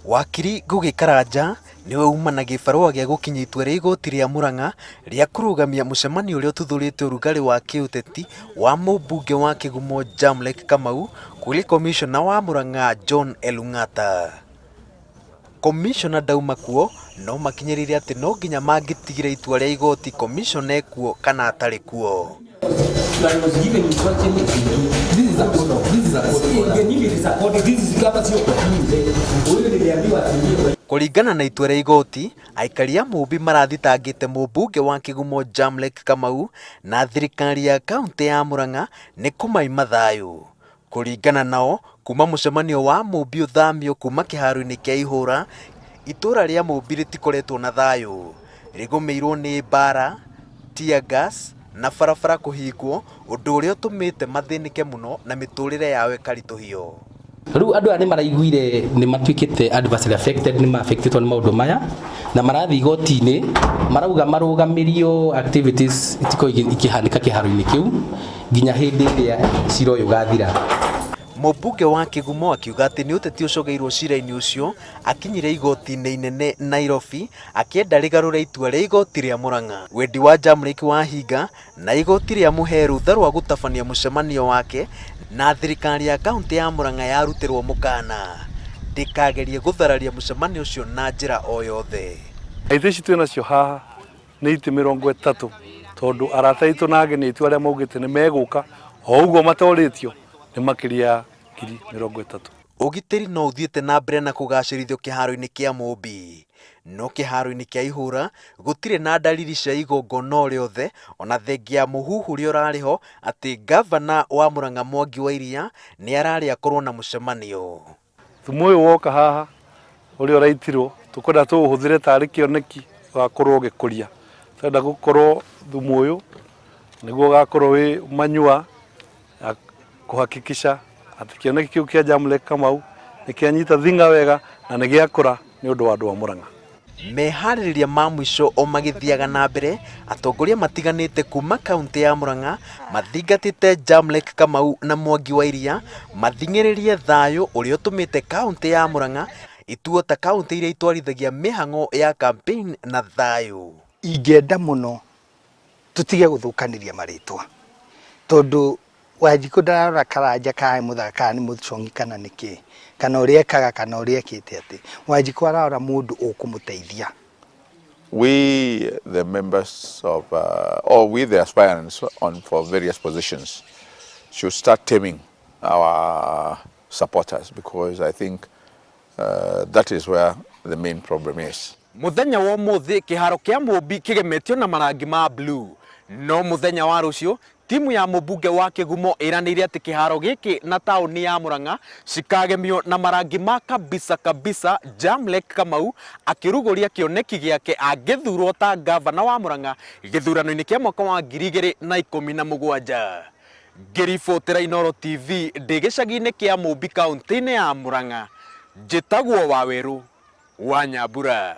Wakiri Ngũgĩ Karanja nĩwe uma na gĩbarũa gĩa gũkinyia itua rĩa igoti rĩa Murang'a rĩa kũrũgamia mũcemanio ũrĩa ũtuthũrĩte ũrugarĩ wa kĩũteti wa mũmbunge wa Kĩgumo Jamleck Kamau kũrĩ komicona wa Murang'a John Elung'ata. Komicona ndauma kuo no makinyĩrĩire atĩ no nginya mangĩtigire itua rĩa igoti komicona ekuo kana atarĩ kuo. Kũringana na itua rĩa igoti, aikari a Mũmbi marathitangĩte mũmbunge wa Kĩgumo Jamleck Kamau na thirikari ya kauntĩ ya Murang'a nĩ kũmaima thayũ. Kũringana nao, kuma mũcemanio wa Mũmbi ũthamio kuma kĩharo-inĩ kĩa ihũra, itũra rĩa Mũmbi rĩtikoretwo na thayũ. Rĩgũmĩirwo nĩ mbara, tear gas na barabara kũhingwo, ũndũ ũrĩa ũtũmĩte mathĩnĩke mũno na mĩtũrĩre yao ĩkaritũhio. Rĩu andũ aya nĩ maraiguire nĩ matuĩkĩte adversely affected, nĩ ma-affectĩtwo nĩ maũndũ maya na marathiĩ igoti-inĩ marauga marũgamĩrio activities itikorwo ikĩhanĩka kĩharo-inĩ kĩu nginya hĩndĩ ĩrĩa cira ũyũ ũgathira. Mũmbunge wa Kĩgumo akiuga atĩ nĩ ũteti ũcogeirwo cira-inĩ ũcio akinyire igoti-inĩ inene Nairobi akĩenda rĩgarũre itua rĩa igoti rĩa Murang'a. Wendi wa Jamleck wahinga na igoti rĩamũhe rũtha rwa gũtabania mũcemanio wake na thirikari ya kaũntĩ ya Murang'a yarutĩrwo mũkana ndĩkagerie gũthararia mũcemanio ũcio na njĩra o yothe. Itĩ ici twĩ nacio haha nĩ itĩ 30 tondũ arata aitũ na ageni aitũ arĩa maugĩte nĩ megũka o ũguo matorĩtio nĩ makĩria ya 30,000. Ũgitĩri no ũthiĩte na mbere na kũgacĩrithio kĩharo-inĩ kĩa Mũmbi. No kĩharo-inĩ kĩa ihũra gũtirĩ na ndariri cia igongona o rĩothe ona thengia ya mũhuhu ũrĩa ũrarĩ ho atĩ ngavana wa Murang'a Mwangi wa Iria nĩ ararĩ akorwo na mũcemanio. Thumu ũyũ woka haha ũrĩa ũraitirwo tũkwenda tũũhũthĩre tarĩ kĩoneki ũgakorwo ũgĩkũria. Tũrenda gũkorwo thumu ũyũ nĩguo ũgakorwo wĩ manure ya kũhakikisha atĩ kĩoneki kĩu kĩa Jamleck Kamau nĩ kĩanyita thing'a wega na nĩ gĩakũra nĩ ũndũ wa andũ a Murang'a. Meharĩrĩria ma mũico o magĩthiaga na mbere, atongoria matiganĩte kuma kauntĩ ya Murang'a mathingatĩte Jamleck Kamau na Mwangi wa Iria mathing'ĩrĩrie thayũ ũrĩa ũtũmĩte kauntĩ ya Murang'a ituo ta kauntĩ iria itwarithagia mĩhang'o ya campaign na thayũ. Ingĩenda mũno tũtige gũthũkanĩria marĩtwa tondũ Wanjikũ ndararora Karanja kana nĩ mũthaka kana nĩ mũcong'i kana nĩ kĩ, kana ũrĩa ekaga kana ũrĩa ekĩte atĩ. Wanjikũ ararora mũndũ ũkũmũteithia. We the members of or we the aspirants on for various positions should start taming our supporters because I think that is where the main problem is. Mũthenya wa ũmũthĩ kĩharo kĩa Mũmbi kĩgemetio na marangi ma blue. No mũthenya wa rũciũ timu ya mũmbunge wa Kĩgumo ĩranĩire atĩ kĩharo gĩkĩ na taũni ya Murang'a cikagemio na marangi ma kabisa kabisa Jamleck Kamau akĩrugũria kĩoneki gĩake angĩthurwo ta ngavana wa Murang'a gĩthurano-inĩ kĩa mwaka wa 2017. Ngĩribotera Inooro TV ndĩ gĩcagi-inĩ kĩa Mũmbi kaũntĩ-inĩ ya Murang'a, njĩtagwo Wawerũ wa Nyambura.